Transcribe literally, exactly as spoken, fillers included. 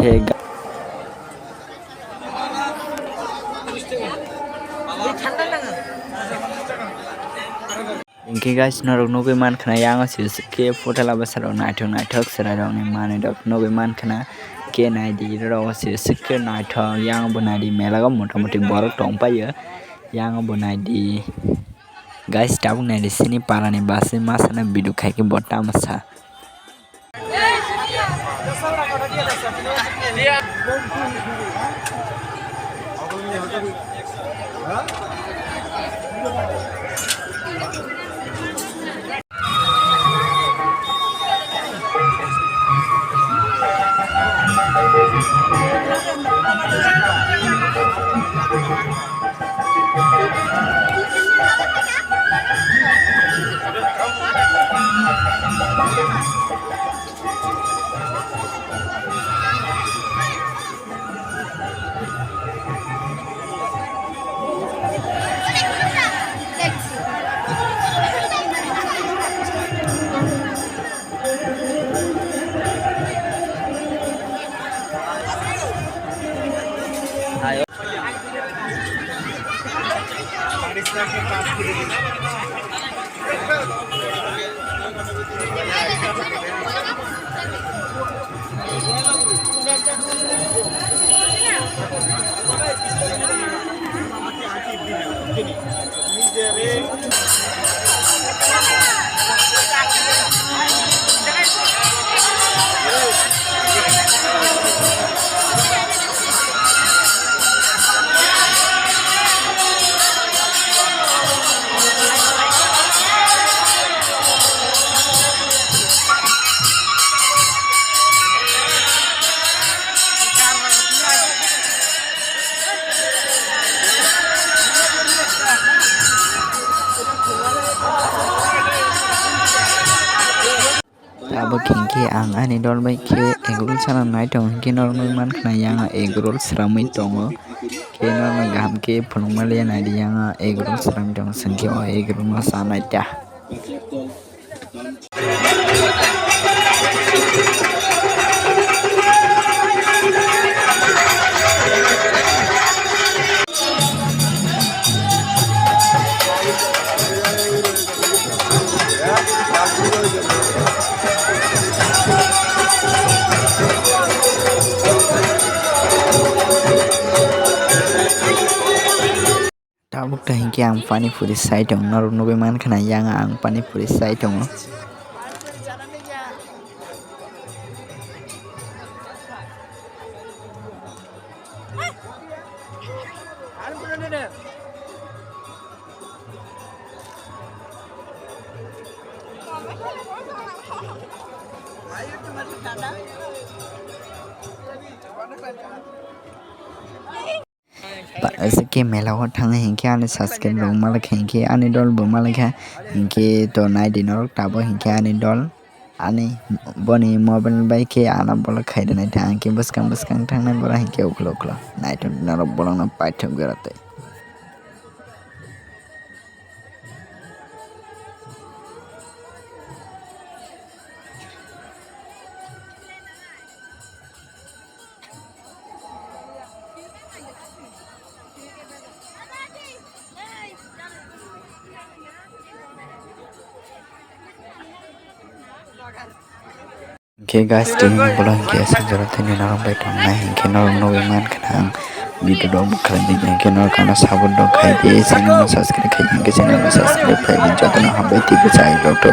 Hinkhe ga-, Hinkhe guys, norok nugwi mankha na, yang o sisik khe photo laba sarok naithok naithok chwrairokni manwirok nugwi mankha na. Khe naidi, oro o sisik khe naithok, yang bo naidi, mela o motamuti borok tongpaio, yang bo naidi. Guys, tabuk naidi, chini parani bwsai masa no video khai khe bo tamo sa. Tabuk hinkhe ang ani dol bai khe egg roll sana nai tongo, hinkhe norok nugwi mankha na yang egg roll sramwi tongo. Khe norokno kaham khe phunukma liya naidi, yang egg roll sramwi tongo, chwng khe o egg roll no chanai ta. Tabuk ta hinkhe ang pani puri sai tongo, norok nugwi mankha na yang ang pani puri sai tongo. Ba-, aswk khe mela o thangna hinkhe ani subscribe rok malai kha, hinkhe ani dol bo malai kha, hinkhe to naidi norok tabuk hinkhe ani dol ani boni mobile bai khe ano bolok khai rwnai ta, hinkhe bwskang bwskang thangnai borok hinkhe ukhlo ukhlo naithok norok bolokno paithak gora tei. Hinkhe guys, tini ni vlog hinkhe aswk jora tini norok bai tongnai, hinkhe norok nugwi mankha na ang video rok bwkha di, hinkhe norok ano support rok khai di, channel no subscribe khai di, hinkhe channel no subscribe khai di, jotono hambai tei bwsa ai rok to.